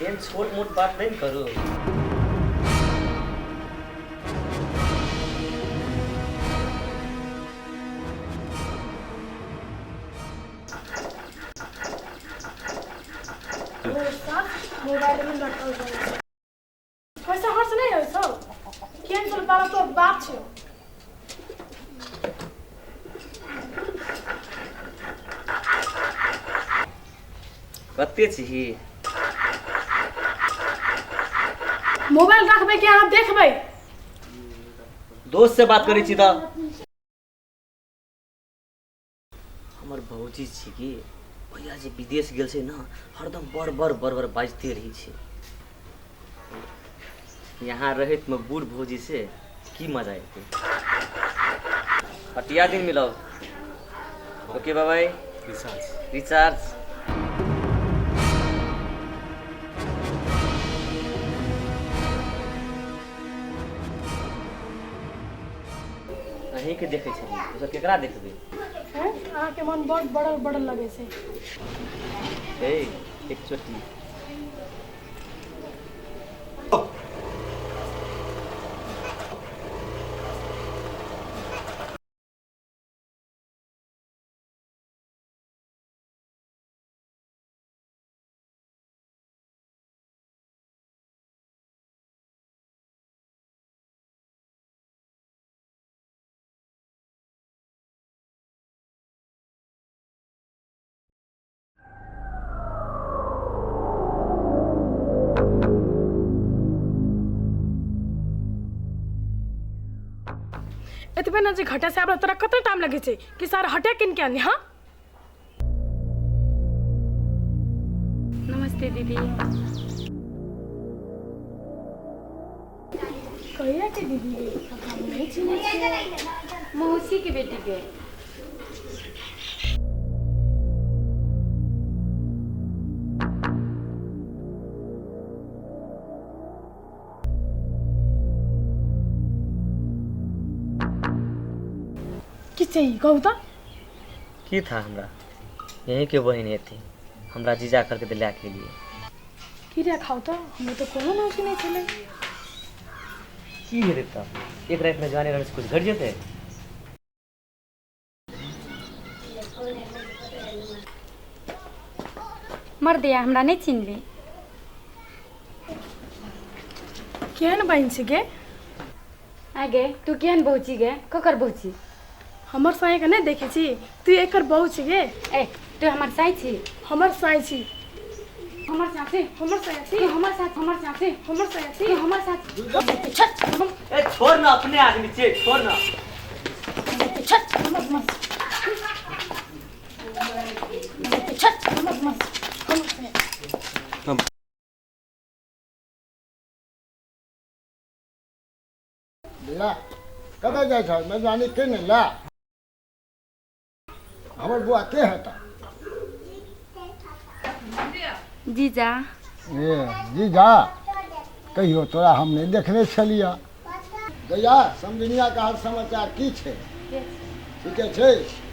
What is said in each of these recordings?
एहन छोट मोट बात नहि ने करू। मोबाइल में लटकल रहै छै। पैसा खर्च नहीं होइ छौ? केहन छल बाबा तोर बाप छौ। कते छी? मोबाइल रखबै कि अहाँ देखबै? दोस्त से बात करै छी तऽ हमर भौजी छी कि भैया जे विदेश गेल छै ने, हरदम बड़ बड़ बड़ बड़ बाजिते रहै छै। यहाँ रहैत में बूढ़ भौजी से की मजा एतै? हटिया दिन मिलब। ओके, बाय बाय। रिचार्ज। रिचार्ज। अहीँके देखै छलियै, दोसर केकरा देखबै? हैं, अहाँके मन बड़ बड़ल बड़ल लगै छै। ए एक चोटी। एतबे ने जे घटा से आबे तोरा कते टाइम लगे छै कि सार हटे किन के आनी? हाँ, नमस्ते दीदी। कहिया के दीदी रे? हम नहीं चिन्है छियै। मौसी के बेटी के। की चाहिए, कहू तऽ? की था हमरा, यहीं के बहिन हेती, हमरा जीजा करके दिला के लिए। की रे, खाउ तऽ? हमरा तऽ कोनो मौसी नहि छलै। की हेतै तब? एक रातिमे जाने रहने से कुछ घटि जेतै? मर दिया, हमरा नहि चिन्हली? केहन बहिन छी गे? आगे, तू केहन बहू छी गे? ककर बहू छी? हमर साँयके नहि देखै छी? तू एकर बहू छी गे। ए, तू हमर साई छी? हमर साँय छी। हमर साथी। हमर साँय छी। तू हमर साथ, हमर साथी। हमर साँय छी। तू हमर साथ। ए, छोड़ ना, अपने आदमी छियै, छोड़ ना। ला, कतऽ जाइ छह मेजबानी के ने? ला, हमर बुआ के हेता? जीजा। ए जीजा, कहियो तोरा हम नहि देखने छलियह। गैया, समझनिया के हाल समाचार की छै? ठीके छै।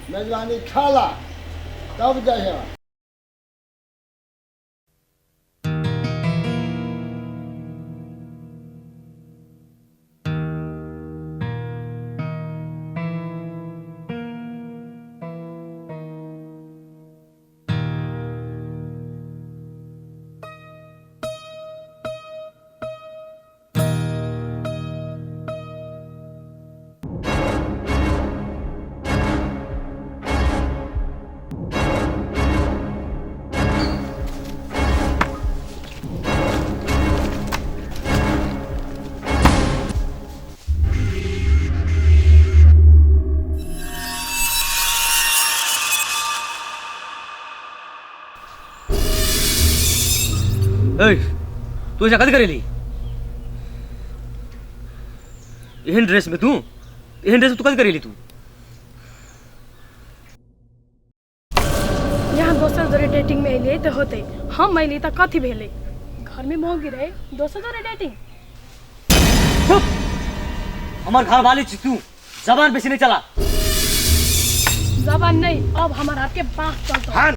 मेजबानी खा ला, तब जइह। ए, तू ऐसा कथी करेली एहन ड्रेस में? तू एहन ड्रेस में तू कथी करेली तू? यहाँ दोसर जोरे डेटिंग में एलियै तऽ होतै, हम अयली तऽ कथी भेलै? घरमे मौगी रहै, दोसर जोरे डेटिंग। चुप! हमर घर वाली छी तू, जबान बेसी नहीं चला। जबान नहीं, अब हमार हाथ के बाँस चलतो। हाँ।